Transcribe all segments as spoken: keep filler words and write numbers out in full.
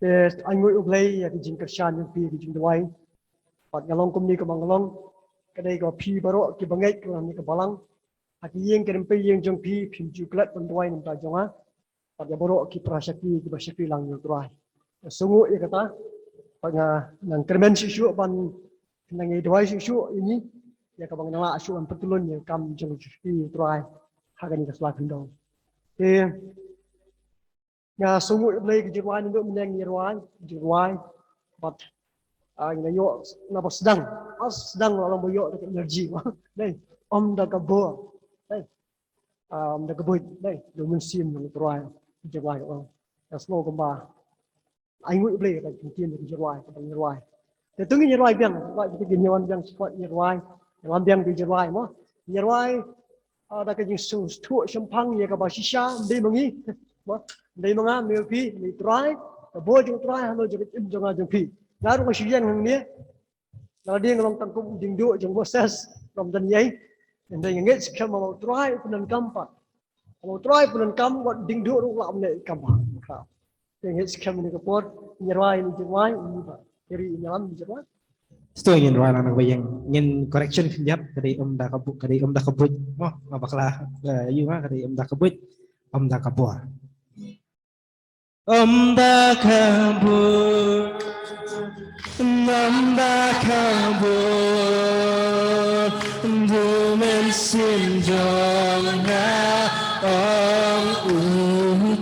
Te ai nguh U Blei ïa ki jingkyrshan jong phi ki jingduwai. Pat nga long kumne kumba nga long. Ka dei ka phi baroh ki bangeit ka long ha kane ka balang. Ha ki ïing ki rympei ïing jong phi phim ju klet ban duwai namar jong nga. Pat ïa baroh ki para shakri kiba shakri lang ïa U Trai. Nga sngew ïa kata. Pat nga nang kyrmen shuh shuh ban nang ïa duwai shuh shuh ïa ngi. Ïa kaba nang lah shuh ban pyntylun ïa ka kam jong U Trai. Ha kane ka sla khyndew. Te nga sngew ïa U Blei ka jingrwai naduh mynne ngi rwai, jingrwai. Bad ah, ngi la ïoh na ba sdang. Ba sdang la long ba ïoh da ka energy. Dei, ym da ka bor. Dei. Ah, ym da ka buit. Dei, da u mynsiem jong U Trai. Jingrwai ka ong. Nga sngew kumba ai nguh U Blei ka ktien ka jingrwai, ka jingrwai. Te to ngin ïarwai biang, ba kita ki wan biang squad ïarwai. Ïalam biang ki jingrwai mo. Ïarwai ah, da ka jingsngewthuh shemphang ïa kaba shisha, ym dei ma ngi. Mo, ym dei ma nga, ma phi, ma U Trai, ka bor jong U Trai halor jong ka jingim jong nga jong phi. Nga ruh nga shu ïeng hangne. Nga la dei nga long tang kum u diengduh jong Moses, ym don ei. Hynrei nga ngeit skhem ba U Trai u pyndonkam pat. Ba U Trai u pyndonkam, wat diengduh ruh lah ban leh kam ba. Te ngeit skhem ïa kane ka por, ïarwai, ïarwai, ïarwai. Ïarwai, ïarwai. Stoi ngin rwai lang na kaba ïeng. Ngin correction khyndiat, ka dei ym da ka buit, ka dei ym da ka buit. Mo, nga bakla, eh, ïa nga, ka dei ym da ka buit, ym da ka bor. Ym da ka buit, ym da ka bor, da u mynsiem jong nga, ong U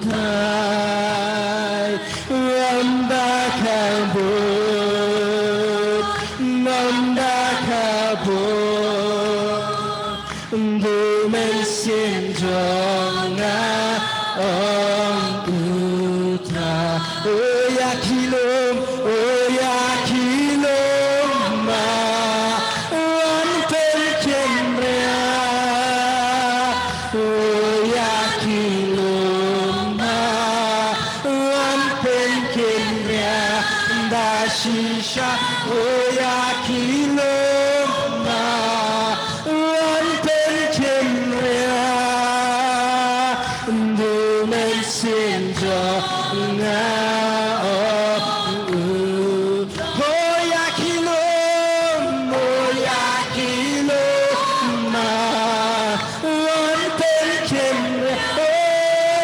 Trai. Ym da ka buit, ym da ka bor, da u mynsiem jong nga, ong U Trai. O ïa ki lum, o ïa ki lum ma, wan pynkynriah. O ïa ki lum ma, wan pynkynriah da shisha. O ïa ki lum ma, wan pynkynriah da u mynsiem jong nga, ong U. O ïa ki lum, o ïa ki lum ma, wan pynkynriah. O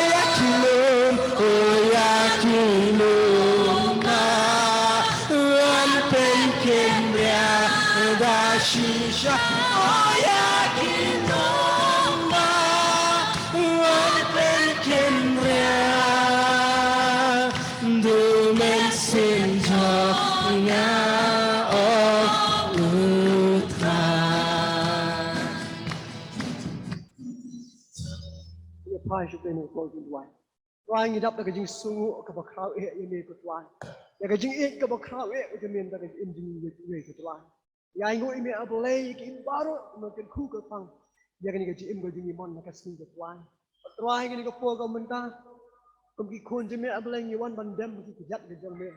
ïa ki lum, o ïa ki lum ma, wan pynkynriah da shisha. O ïa ki lum ma, wan pynkynriah da u mynsiem jong nga, ong U Trai. Ïa phai sha U Blei, ngi duwai. Trai, ngi dap da ka jingsngew kaba khraw eh ïa me ko Trai. Ïa ka jingïeit kaba khraw eh ïa me, da ka jingim jong ngi ïa me ko Trai. Ïa nguh ïa me A Blei, ïa ki im baroh, ïa me kyrkhu kyrpang. Ïa kane ka jingim ka jong ngi mon na ka sngi ko Trai. Trai, kane ka por ka mynta, kum ki khun jong me A Blei, ngi wan ban dem ki kjat ka jong me.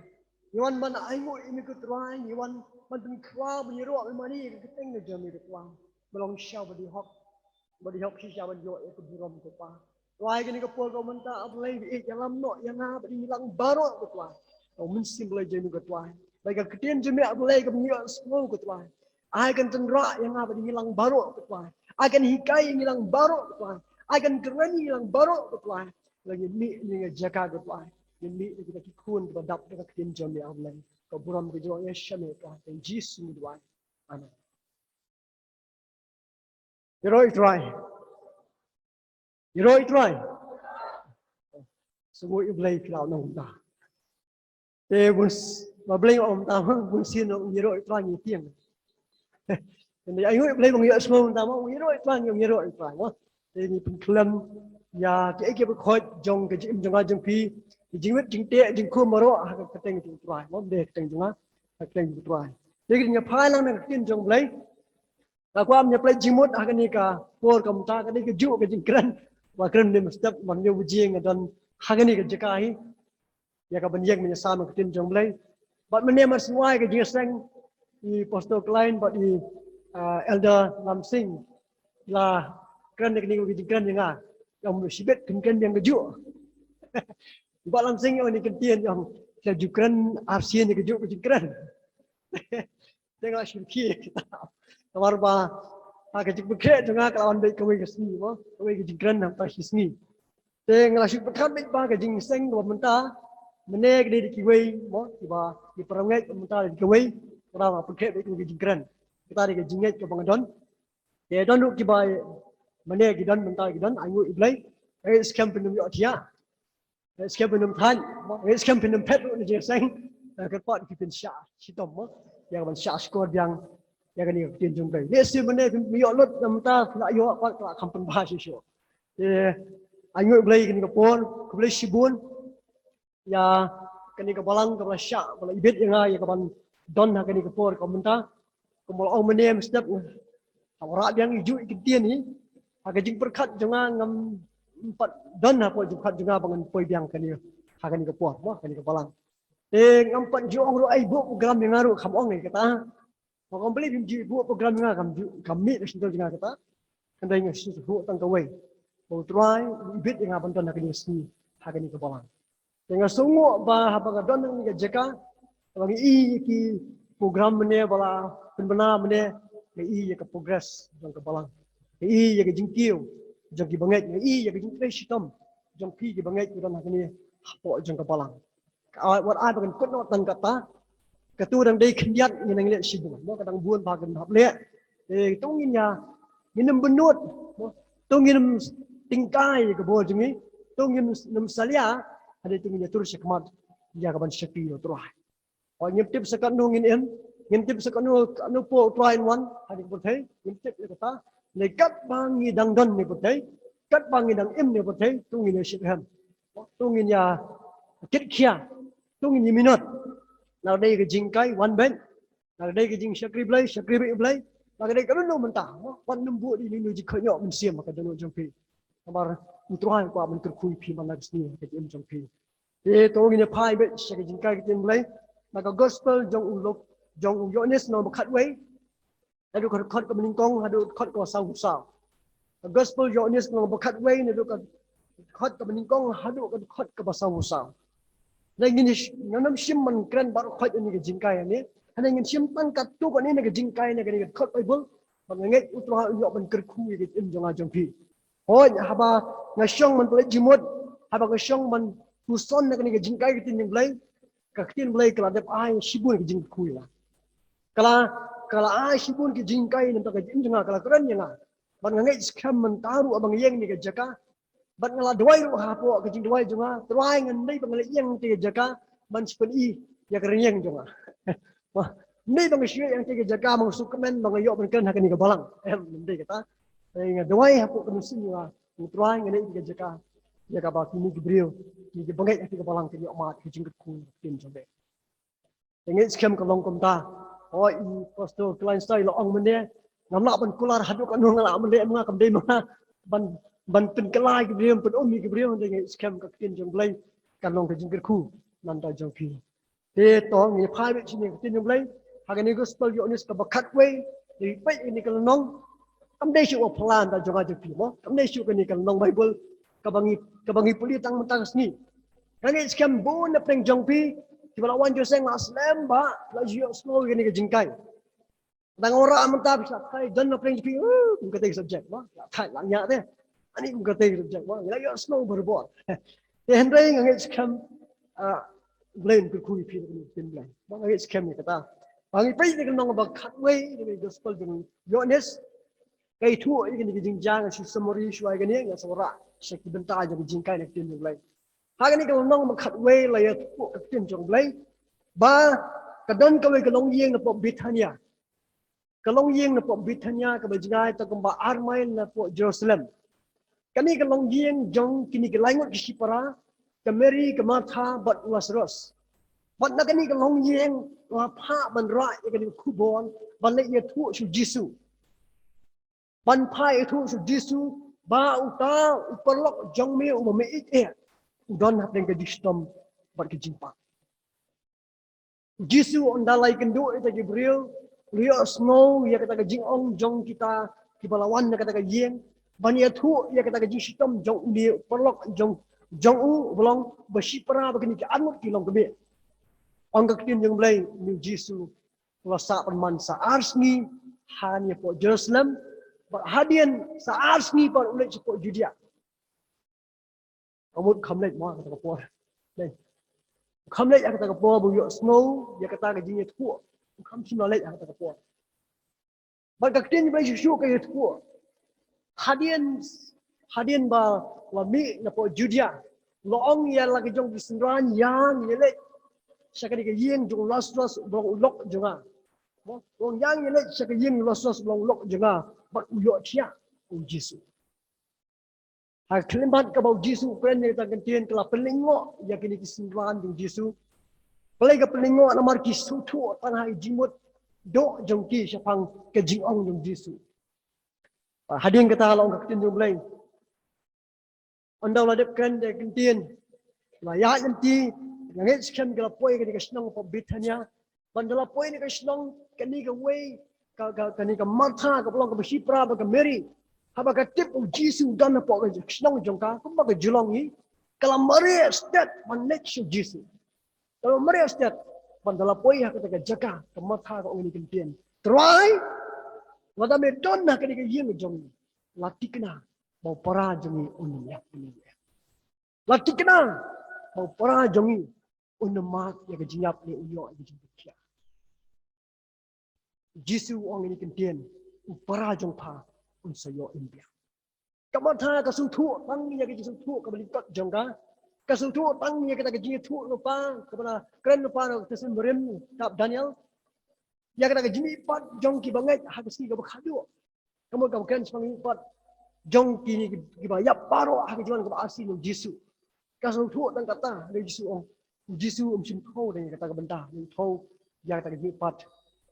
Ngi wan ban ai nguh ïa me ko Trai, ngi wan ban pynkhraw ban ïaroh ïa me mane ïa ka kyrteng ka jong me ko Trai. Ba long shisha ba dei hok. Ba dei hok shisha ban ïoh ïa ka burom ko Pa. Trai, kane ka por ka mynta A Blei, ba ïeit ïalam noh ïa nga bad ïa ngi lang baroh ko Trai. Ka mynsiem Blei jong me ko Trai. Ba ka ktien jong me A Blei kaba ngi ïohsngew ko Trai, ai kan tynrah ïa nga bad ïa ngi lang baroh ko Trai. Ai kan hikai ïa ngi lang baroh ko Trai. Ai kan kren ïa ngi lang baroh ko Trai. Lada ngin mih na kane ka jaka ko Trai, ngin mih na kita ki khun kiba dap da ka ktien jong me A Blei. Ka burom ka jong ngi ïa sha me ko Trai. Ïa Jisu ngi duwai. Amen. Ïaroh ïa U Trai. Ïaroh ïa U Trai. Sngew ïa U Blei, phi la ong kumta. Te bun s-, ba Blei ong kumta, bun sien ong ïaroh ïa U Trai ngi tieng. Te ai nguh ïa U Blei ba ngi ïohsngew kumta mo, ïaroh ïa U Trai, ngi ïaroh ïa U Trai mo. Te ngi pynkhlem ïa kiei kiei ba khot jong ka jingim jong nga jong phi, ki jingwit jingteh jingkhum baroh ha ka kyrteng jong U Trai mo, ym dei ha ka kyrteng jong nga, ha ka kyrteng jong U Trai. Te ngi phai lang na ka ktien jong U Blei. Nga kwah ban ïa pynleit jingmut ha kane ka por ka mynta, kane kajuh ka jingkren ba kren ne mynstep, man ïa u jing nga don ha kane ka jaka hi. Ïa ka ban ïeng ban ïasam ka ktien jong U Blei. Bad mynne mar shu wai ka jingïaseng, i Pastor Klein bad i, ah, Elder Lamsing la kren ïa kane ka jingkren ïa nga. Ïa u shibit kin kren ïa kajuh. Bah Lamsing ïa kane ka ktien ïa u. Ki la ju kren arsien ïa kajuh ka jingkren. Te nga la shu khie. Namar ba ha ka jingpynkhreh jong nga ka la wan beit kawei ka sngi mo, kawei ka jingkren hangta shi sngi. Te nga la shu pyrkhat beit ba ka jingseng kaba mynta mynne ka dei da kiwei mo, kiba ki para ngeit mynta da kiwei. Kata nga pyrkhat beit ka jingkren. Kata dei ka jingngeit kaba nga don. Te don ruh kiba mynne ki don mynta ki don, ai nguh ïa U Blei. Ai skhem pynnym ïoh thiah. Skhem pynnym than, skhem pynnym phet ruh na jingseng. Ka pat ki pynshah shitom mo. Ïa ka ban shah shkor biang ïa kane ka ktien jong U Blei. Lehse mynne phi ïoh lut na mynta phi la ïoh pat ka la kham pynbha shisha. Te ai nguh U Blei kane ka por, khublei shibun. Ïa kane ka balang kaba la shah, ba la ibit ïa nga ïa ka ban don ha kane ka por ka mynta. Kumba la ong mynne mynstep nga hap rah biang ïa juh ïa ki ktien hi. Ha ka jingpyrkhat jong nga ngam pat don hapoh jingpyrkhat jong nga ba ngan poi biang kane ha kane ka por mo, kane ka balang. Te ngam pat ju ong ruh ai buh program ïa nga ruh, kham ong ïa kata. Ba kam beli bym ju buh program ïa nga, kam ju, kam mih na shyntur jong nga kata. Hynrei nga shu buh tang kawei ba U Trai u ibit ïa nga ban don ha kane ka sngi, ha kane ka balang. Te nga sngew ba haba nga don ha kane ka jaka, haba nga i ïa ki program mynne ba la pynbna mynne, nga i ïa ka progress jong ka balang. Nga i ïa ka jingkiew jong ki bangeit, nga i ïa ka jingtrei shitom jong phi ki bangeit ki don ha kane hapoh jong ka balang. Ka wat ai ba kan kut noh tang kata. Katu dang dei khyndiat, ngin nang leh shibun mo, ka dang bun ba kan hap leh. Eh, to ngin ïa, ngin ym bynnud mo, to ngin ym tyngkai ka bor jong ngi, to ngin ym salia. Hadien to ngin ïa tur shakhmat ïa ka ban shakri ïa U Trai. Ngim tip sa katno ngin im, ngim tip sa katno, katno por U Trai un wan ha kane ka pyrthei, ngim tip ïa kata. Hynrei katba ngi dang don ha kane ka pyrthei, katba ngi dang im ha kane ka pyrthei, to ngin ïa shitrhem, to ngin ïa kit khia, to ngin ïa minot. Lada dei ka jinghikai, wan beit. Lada dei ka jingshakri Blei, shakri beit Blei. Lada dei ka ri lum mynta, wan nym buh ïa ino ino jingkhot ïoh mynsiem ha ka dohnud jong phi. Namar U Trai u kwah ban kyrkhu ïa phi man la ka sngi ha ka jingim jong phi. Te to ngin ïa phai beit sha ka jinghikai ka ktien Blei na ka Gospel jong u Luk, jong u Ïoannis lynnong ba khatwei, naduh ka dkhot kaba nyngkong haduh ka dkhot kaba sawphew saw. Ka Gospel Ïoannis lynnong ba khatwei, naduh ka dkhot kaba nyngkong haduh ka dkhot kaba sawphew saw. Te ngin ïa, ngin nym shim ban kren baroh khoit ïa kane ka jinghikai ïa ne. Hynrei ngin shim tang katto katne na ka jinghikai na kane ka dkhot Baibl. Ba nga ngeit U Trai un ïoh ban kyrkhu ïa ka jingim jong nga jong phi. Hooid, haba nga shong ban pynleit jingmut, haba nga shong ban puson na kane ka jinghikai ka ktien jong Blei, ka ktien Blei ka la dep ai shibun ka jingkyrkhu ïa nga. Ka la, ka la ai shibun ka jinghikai na ka jingim jong nga, ka la kren ïa nga. Bad nga ngeit skhem mynta ruh haba nga ïeng ha kane ka jaka, bad nga la duwai ruh hapoh ka jingduwai jong nga, Trai, ngan dei ba ngan leit ïeng ha kane ka jaka ban shu pyni ïa ka rynïeng jong nga. Wah, ngan dei ba nga shu ïeng ha kane ka jaka ban shu kmen ba nga ïoh ban kren ha kane ka balang. Em, ngan dei kata. Nga duwai hapoh ka mynsiem jong nga, Trai, ngan leit ha kane ka jaka ïa kaba kine ki briew, kine ki bangeit ha kane ka balang kin ïoh mad ka jingkyrkhu ka ktien jong me. Nga ngeit skhem ka long kumta. Hooid, i Pastor Kleinstein la ong mynne, ngam lah ban kular haduh katno nga lah mynne, em, nga kam dei ma nga ban, ban pynkylla ïa ki briew, pyn-um ïa ki briew. Nga ngeit skhem ka ktien jong Blei kan long ka jingkyrkhu na ka bynta jong phi. Te to ngin phai beit sha kane ka ktien jong Blei ha kane ka Gospel Ïoannis kaba khatwei, ngi peit kane ka lynnong. Kam dei shuh ba phylla na ka bynta jong nga jong phi mo, kam dei shuh kane ka lynnong Baibl kaba ngi, kaba ngi pule tang mynta ka sngi. Nga ngeit skhem bun na pdeng jong phi kiba la wan jingïaseng la slem ba la ju ïohsngew ïa kane ka jinghikai. Dang ora mynta phi sa thait don na pdeng jong phi, uh, kum katei ka subject mo, la thait la ñiah te. Ani kum katei ka subject mo, la ïohsngew barabor. Te hynrei nga ngeit skhem, ah, Blei un kyrkhu ïa phi da kane ka ktien Blei. Nga ngeit skhem ïa kata. Ba ngi peit ïa ka lynnong ba khatwei ïa ka Gospel jong u Ïoannis. Ka ïathuh ïa kane ka jingjia, nga shu summary shuwa ïa kane, nga sa wanrah sha ki bynta jong ka jinghikai na ka ktien jong Blei. Ha kane ka lynnong ba khatwei la ïathuh ka ktien jong Blei ba ka don kawei ka longïing napoh Bethania. Ka longïing napoh Bethania kaba jngai tang kumba ar mail napoh Jerusalem. Kane ka longïing jong kine ki lai ngut ki shipara, ka Mary, ka Martha bad u Lazarus. Bad na kane ka longïing la phah ban rah ïa kane ka khubor ban leit ïathuh sha u Jisu. Ban phah ïathuh sha u Jisu ba uta u paralok jong me uba me ïeit eh u don hapdeng ka jingshitom bad ka jingpang. U Jisu ynda la ïakynduh ïa kita ki briew, u la ïohsngew ïa kata ka jingong jong kita kiba la wan na kata ka ïing ban ïathuh ïa kata ka jingshitom jong une u paralok jong, jong u uba long uba shipara ba kine ki ar ngut ki long kmie. Ong ka ktien jong U Blei, une u Jisu u la sah pynman sa ar sngi hangne hapoh Jerusalem, bad hadien sa ar sngi pat u leit shapoh Judia. Ka mut kham leit mo ha kata ka por. Dei. Kham leit ha kata ka por ba u ïohsngew ïa kata ka jingïathuh. Kham shym la leit ha kata ka por. Bad ka ktien ba shuh shuh ka ïathuh. Hadien, hadien ba la mih napoh Judia, la ong ïa la ka jong ki synran, ïa ngi leit sha kane ka ïing jong u Lasarus ba long u lok jong nga. Mo, la ong ïa ngi leit sha ka ïing u Lasarus ba long u lok jong nga, bad u ïohthiah u Jisu. Ha ka khyllipmat kaba u Jisu u kren ïa kata ka ktien, ka la pynlyngngoh ïa kine ki synran jong u Jisu. Balei ka pynlyngngoh? Namar ki sngewthuh tang ha ki jingmut doh jong ki shaphang ka jingong jong u Jisu. Hadien kata la ong ka ktien jong U Blei, ynda u la dep kren ïa ka ktien, la ïaid lynti, la ngeit skhem, ki la poi kane ka shnong hapoh Bethania. Bad ynda la poi kane ka shnong, kane kawei ka, ka, kane ka Martha kaba long kaba shipra bad ka Mary, haba ka tip u Jisu u don hapoh ka shnong jong ka, kumba ka ju long hi, ka la mareh stet ban leit sha u Jisu. Ka la mareh stet, bad ynda la poi ha kata ka jaka, ka Martha ka ong kane ka ktien, Trai, lada me don ha kane ka ïing jong ngi, la thikna ba u para jong ngi un ïap, un ïap. La thikna ba u para jong ngi un mad ïa ka jingïap, ne un ïoh ïa ka jingpynkhiah. U Jisu u ong kane ka ktien, u para jong pha un sa ïoh im biang. Ka Martha ka sngewthuh tang ïa ka jingsngewthuh kaba lyngkot jong ka. Ka sngewthuh tang ïa kata ka jingïathuh lypa kaba la kren lypa na ka ktien barim kitab Daniel, ïa kata ka jingmihpat jong kiba ngeit ha ka sngi kaba khatduh. Ka mut kaba kren shaphang ka jingmihpat jong kine kiba ïap baroh ha ka jingwan kaba arsien jong u Jisu. Ka sngewthuh tang kata, hynrei u Jisu u ong, u Jisu um shym thew tang ïa kata ka bynta, u thew ïa kata ka jingmihpat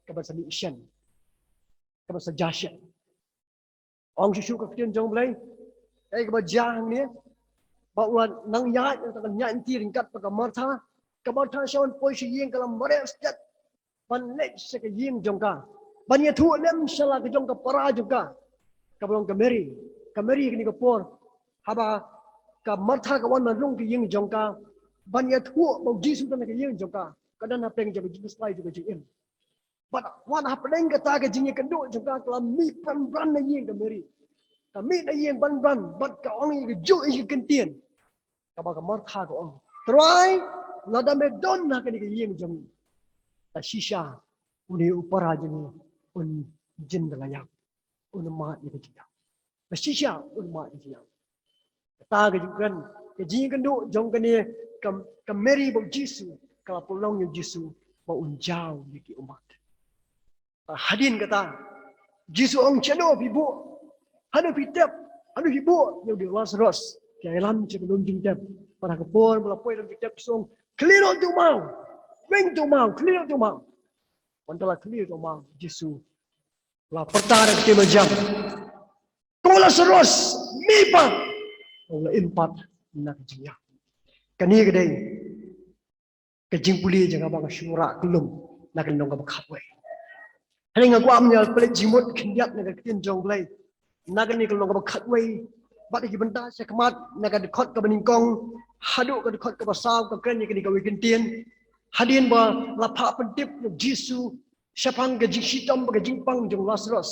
kaba sa mih shen, kaba sa jia shen. Ong shuh shuh ka ktien jong U Blei, kaei kaba jia hangne, ba u la nang ïaid, u la nang ïaid lynti ryngkat bad ka Martha. Ka Martha sha wan poi sha ïing, ka la mareh stet ban leit sha ka ïing jong ka, ban ïathuh lem sha la ka jong ka para jong ka, kaba long ka Mary. Ka Mary kane ka por, haba ka Martha ka wan ban rung ka ïing jong ka, ban ïathuh ba u Jisu u don ha ka ïing jong ka, ka don hapdeng jong ka jingkhuslai jong ka jingim. Bad wat hapdeng kata ka jingïakynduh jong ka, ka la mih bran bran na ïing ka Mary. Ka mih na ïing bran bran bad ka ong ïa kajuh ïa ka ktien kaba ka Martha ka ong, Trai, lada me don ha kane ka ïing jong ngi, la shisha une u para jong ngi un jin da la ïap, un mad ïa ka jingïap. La shisha un mad ïa ka jingïap. Kata ka jingkren, ka jingïakynduh jong kane ka, ka Mary bad u Jisu, ka la pynlong ïa u Jisu ba un jaw ïa ki ummat. Hadien kata, Jisu ong, shano phi buh? Hano phi tep? Hano phi buh ïa u Lasarus? Ki ïalam sha ka lum jingtep. Bad ha ka por ba la poi lum jingtep, Jisu ong, khlieh noh tu maw. Weng tu maw, khlieh noh tu maw. Ynda la khlieh tu maw, Jisu u la pyrta da ka ktien ba jam, ko Lasarus, mih pat. U la im pat na ka jingïap. Kane ka dei ka jingpule jong nga ba nga shu rah kyllum na ka lynnong kaba khatwei. Hynrei nga kwah ban ïa pynleit jingmut khyndiat na ka ktien jong U Blei na kane ka lynnong kaba khatwei, bad ha ki bynta sha khmat, na ka dkhot kaba nyngkong haduh ka dkhot kaba saw, ka kren ïa kane kawei ka ktien. Hadien ba la phah pyntip ïa u Jisu shaphang ka jingshitom bad ka jingpang jong u Lasarus,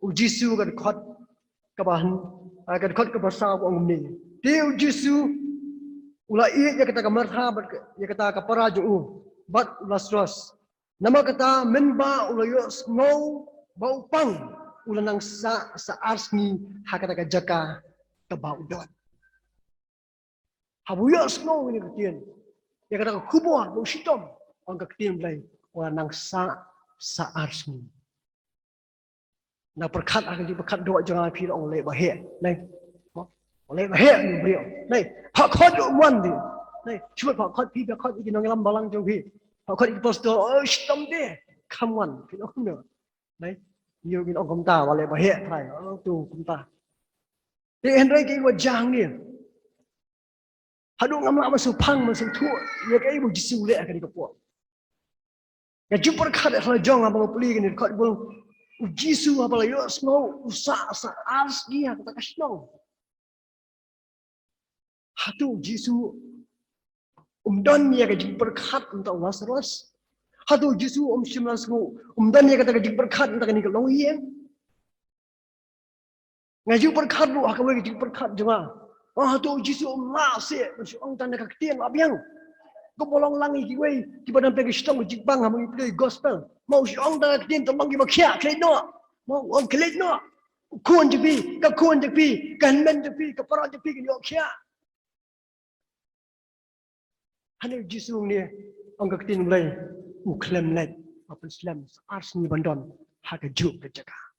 u Jisu, ka dkhot kaba hyn-, ah, ka dkhot kaba saw ka ong kumne: Te u Jisu u la ïeit ïa kata ka Martha bad ka, ïa kata ka para jong u, bad u Lasarus. Namar kata mynba u la ïohsngew ba u pang, u la nang sah sa ar sngi ha kata ka jaka kaba u don. Haba u ïohsngew ïa kane ka ktien, ïa kata ka khubor ba u shitom, ong ka ktien Blei, u la nang sah sa ar sngi. Na pyrkhat, ha ka jingpyrkhat doh jong nga, phi la ong leh ba heh. Nai. Mo? Leh ba heh ni briew. Nai. Phah khot ïa u mon di. Nai. Shu phah khot phi, phah khot ïa ki nongïalam balang jong phi. Phah khot ïa ki pastor. Oh, shitom de. Kham wan. Phi la ong kumno? Nai. Ïa, ngin ong kumta, ba leh ba heh trai. Oh, to kumta. Te hynrei kaei ba jia hangne, haduh ngam lah ban sngewthuh, ban sngewthuh ïa kaei ba u Jisu u leh ha kane ka por. Nga ju pyrkhat ha la jong nga ba nga pule kane ka dkhot, u Jisu haba la ïohsngew u sah sa ar sngi ha kata ka shnong. Hato u Jisu Um don ïa ka jingpyrkhat ïa u Lasarus. Hato u Jisu um shym la sngew, um don ïa kata ka jingpyrkhat ïa kane ka longïing? Nga ju pyrkhat ruh ha kawei ka jingpyrkhat jong nga. Oh, hato u Jisu um lah seh ban shu ong tang da ka ktien la biang? Kumba long lang ïa kiwei kiba don peit ka shitom ka jingpang ha ba ngi pule gospel. Ma u shu ong tang da ka ktien, to long kiba khiah, klet noh. Ma u ong, klet noh. U khun jong phi, ka khun jong phi, ka hynmen jong phi, ka para jong phi kin ïoh khiah. Hangne u Jisu hangne, ong ka ktien Blei, u khlem leit, u pynslem sa ar sngi ban don ha kajuh ka jaka.